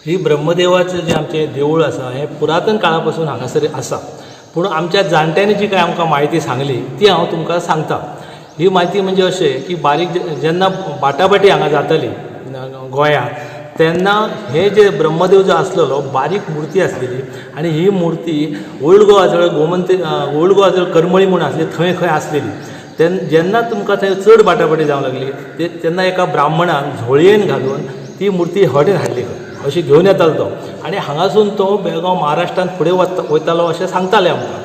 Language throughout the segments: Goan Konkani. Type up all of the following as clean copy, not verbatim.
ही ब्रह्मदेवाचें जें आमचें देवूळ आसा हें पुरातन काळा पासून हांगासर आसा. पूण आमच्या जाणट्यांनी जी कांय आमकां म्हायती सांगली ती हांव तुमकां सांगता. ही म्हायती म्हणजे अशें की बारीक जेन्ना बाटाबाटी हांगा जाताली गोंयांत तेन्ना हे जे ब्रह्मदेव जो आसलेलो बारीक मुर्ती आसलेली आनी ही मुर्ती ओल्ड गोवा जवळ गोमंत ओल्ड गोवा जवळ करमळी म्हूण आसली थंय खंय आसलेली. जेन्ना तुमकां थंय चड बाटाबाटी जावंक लागली तेन्ना एका ब्राह्मणान झोळयेन घालून ती मुर्ती हे वटेन हाडली खंय अशी घेवन येतालो तो आनी हांगासून तो बेळगांव महाराष्ट्रांत फुडें वयतालो अशें सांगताले आमकां.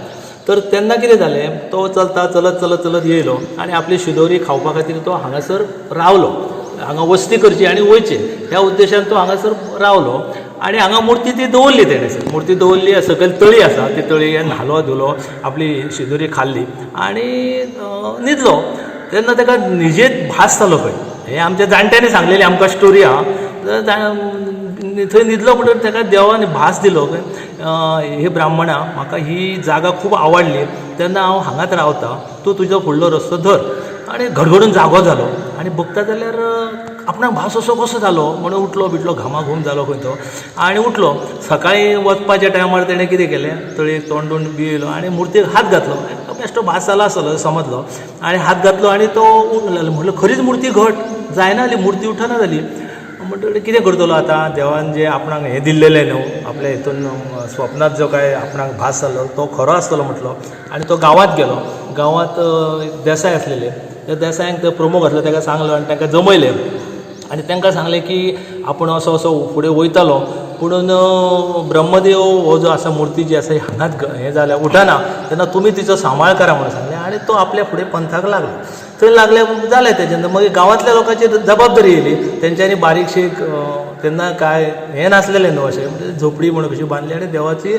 तर तेन्ना कितें जालें, तो चलता चलत चलत चलत येयलो आनी आपली शिदोरी खावपा खातीर तो हांगासर रावलो. हांगा वस्ती करची आनी वयचें ह्या उद्देशान तो हांगासर रावलो आनी हांगा मुर्ती ती दवरली तेणें. मुर्ती दवरली, सकयल तळी आसा, ती तळयेन न्हालो धुलो, आपली शिदोरी खाल्ली आनी न्हिदलो. तेन्ना ताका न्हिजेंत भास जालो खंय, हें आमच्या जाणट्यांनी सांगलेली आमकां स्टोरी आहा. थंय न्हिदलो म्हणटकीर ताका देवान भास दिलो हे ब्राह्मणा, म्हाका ही जागा खूब आवडली, तेन्ना हांव हांगाच रावता, तूं तुजो फुडलो रस्तो धर. आनी घडघडून जागो जालो आनी बगता जाल्यार आपणाक भास असो कसो जालो म्हणून उठलो बिटलो, घामाघूम जालो खंय तो आनी उठलो. सकाळीं वचपाच्या टायमार तेणें कितें केलें, तळयेक तोंड बी येयलो आनी मुर्तीक हात घातलो. बेश्टो भास जाला आसतलो समजलो आनी हात घातलो आनी तो म्हणलो खरीच मुर्ती घट जायना जाली, मुर्ती उठना जाली. म्हणटकीर कितें करतलो आतां, देवान जें आपणाक हें दिल्लेलें न्हू, आपल्या हितून स्वप्नांत जो कांय आपणाक भास जाल्लो तो खरो आसतलो म्हटलो आनी तो गांवांत गेलो. गांवांत देसाय आसलेले, त्या देसायांक तो प्रोमो घातलो, ताका सांगलो आनी तांकां जमयले आनी तांकां सांगलें की आपूण असो असो फुडें वयतालो, पुणून ब्रह्मदेव हो जो आसा मुर्ती जी आसा हांगाच हें जाल्या उठना, तेन्ना तुमी तिचो सांबाळ करा म्हणून सांगलें आनी तो आपल्या फुडें पंथाक लागलो. थंय लागले जालें तेजें. मागीर गांवांतल्या लोकांचेर जबाबदारी येयली, तेंच्यांनी बारीकशी तेन्ना कांय हें नासलेलें न्हू अशें म्हणजे झोपडी म्हणून कशी बांदली आनी देवाची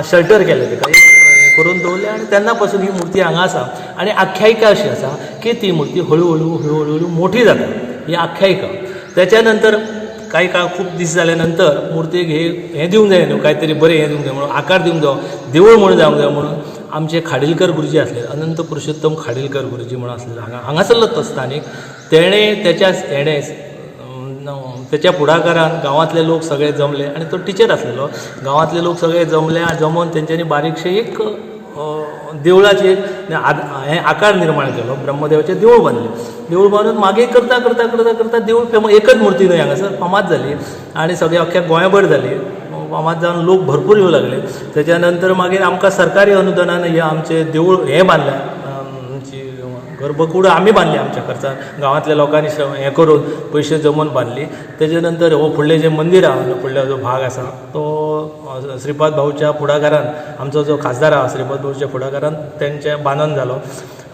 शेल्टर केलें तेका एक करून दवरलें आनी तेन्ना पासून ही मुर्ती हांगा आसा. आनी आख्यायिका अशी आसा की ती मुर्ती हळू हळू हळू हळू मोठी जाता, ही आख्यायिका. तेच्या नंतर कांय काळ खूब दीस जाल्या नंतर मुर्तीक हें दिवंक जाय न्हू, कांय तरी बरें हें दिवंक जाय म्हणून आकार दिवंक जायो, देवूळ म्हणून जावंक जाय म्हणून आमचे खाडीलकर गुरुजी आसले, अनंत पुरुषोत्तम खाडीलकर गुरुजी म्हणून आसलेलो हांगा हांगासरलोच तो स्थानीक. तेणें तेच्या हेणें तेच्या फुडाकारान गांवांतले लोक सगळे जमले आनी तो टिचर आसलेलो, गांवांतले लोक सगळे जमले आनी जमोवन तेंच्यांनी बारीकशें एक देवळाचें हें आकार निर्माण केलो, ब्रह्मदेवाचें देवूळ बांदलें. देवूळ बांदून मागीर करता करता करता करता देवूळ फेमस, एकच मुर्ती न्हय हांगासर फामाद जाली आनी सगळे अख्ख्या गोंयभर जाली. फामाद जावन लोक भरपूर येवं लागले. तेच्या नंतर मागीर आमकां सरकारी अनुदानान हें आमचें देवूळ हें बांदलें, आमची गर्भकूड आमी बांदली आमच्या खर्चान, गांवांतल्या लोकांनी हें करून पयशे जमोवन बांदली. तेजे नंतर हो फुडलें जें मंदीर आहा, फुडलो जो भाग आसा तो श्रीपाद भाऊच्या फुडाकारान, आमचो जो खासदार आहा श्रीपाद भाऊच्या फुडाकारान तेंचें बांदून जालो.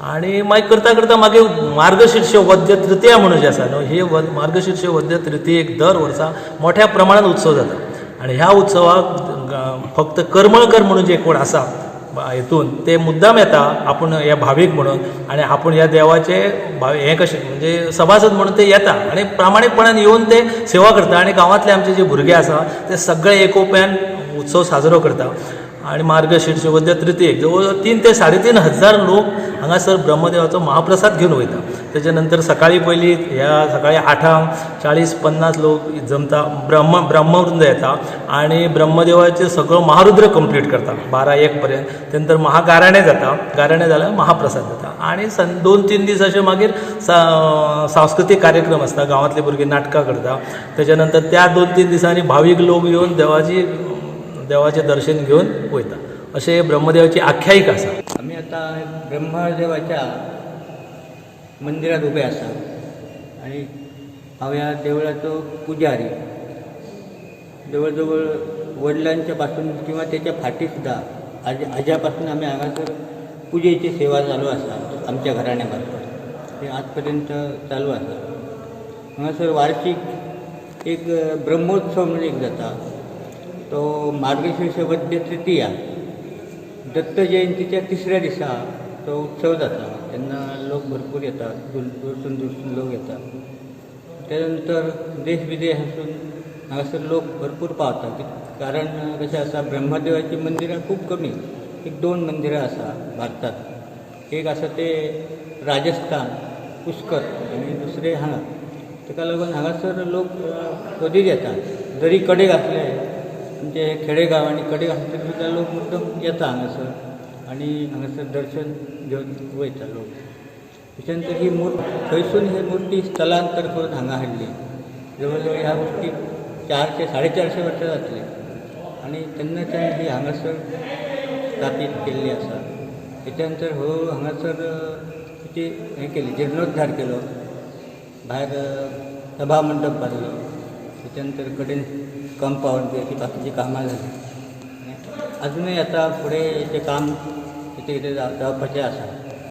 आनी मागीर करता करता मागीर मार्गशीर्ष वद्य तृतीया म्हणून जें आसा न्हू, ही मार्गशीर्ष वद्य तृतीयेक दर वर्सा मोठ्या प्रमाणान उत्सव जाता आनी ह्या उत्सवाक फक्त करमळकर म्हणून जे कोण आसा हेतून ते मुद्दाम येता आपूण हे भावीक म्हणून आनी आपूण ह्या देवाचे हें कशें म्हणजे सभासद म्हणून ते येता आनी प्रामाणीकपणान येवन ते सेवा करता आनी गांवांतले आमचे जे भुरगे आसा ते सगळे एकोप्यान उत्सव साजरो करता. आनी मार्गशीर्ष वद्य तृतीयेक जवळ जवळ 3 ते 3.5 हजार लोक हांगासर ब्रह्मदेवाचो महाप्रसाद घेवन वयता. तेच्या नंतर सकाळी पयलीं ह्या सकाळी 8 40-50 लोक जमता, ब्रह्मवृंद येता आनी ब्रह्मदेवाचें सगळो महारुद्र कंप्लीट करता 12-1 पर्यंत. ते नंतर महागाराणें जाता, गाराणें जाल्यार महाप्रसाद जाता आनी 2-3 दीस अशें मागीर सांस्कृतीक कार्यक्रम आसता, गांवांतले भुरगीं नाटकां करता. तेच्या नंतर त्या 2-3 दिसांनी भावीक लोक येवन देवाचें दर्शन घेवन वयता. अशें ब्रह्मदेवाची आख्यायिका आसा. आमी आतां ब्रह्मदेवाच्या मंदिरात उबे आसा आनी हांव ह्या देवळाचो पुजारी. जवळ जवळ वडिलांच्या पासून किंवा तेच्या फाटी सुद्दां आज्या पासून आमी हांगासर पुजेची सेवा चालू आसा आमच्या घराण्या मार्फत, ती आज पर्यंत चालू आसा. हांगासर वार्षीक एक ब्रह्मोत्सव म्हणून एक जाता, तो मार्गशीर्ष वद्य तृतीया दत्त जयंतीच्या तिसऱ्या दिसा तो उत्सव जाता. तेन्ना लोक भरपूर येतात, दूरसून दूरसून लोक येतात. त्यानंतर देश विदेश आसून हांगासर लोक भरपूर पावतात. कारण कशें आसा, ब्रह्मदेवाचीं मंदिरां खूब कमी, 1-2 मंदिरां आसा भारतांत. एक आसा ते राजस्थान पुष्कर आनी दुसरें हांगा. ताका लागून हांगासर लोक सोदीत येतात. जरी कडेक आसले, आमचे हे खेडेगांव आनी कडेक आसले तरी सुद्दां लोक मुद्दम येता हांगासर आनी हांगासर दर्शन घेवन वयता लोक. तेच्या नंतर ही मूर्त थंयसून ही मुर्ती स्थलांतर करून हांगा हाडली. जवळ जवळ ह्या गोश्टीक 400 450 वर्सां जातली आनी तेन्नाच्यान ही हांगासर स्थापीत केल्ली आसा. तेच्या नंतर हळूहळू हांगासर तिची हें केली, जिर्णोद्धार केलो, भायर सभा मंडप बांदलो, तेच्या नंतर कडेन कंपाऊंड बी अशी बाकीची कामां जाली. आनी अजुनूय आतां फुडें तें काम कितें कितें जावपाचें आसा.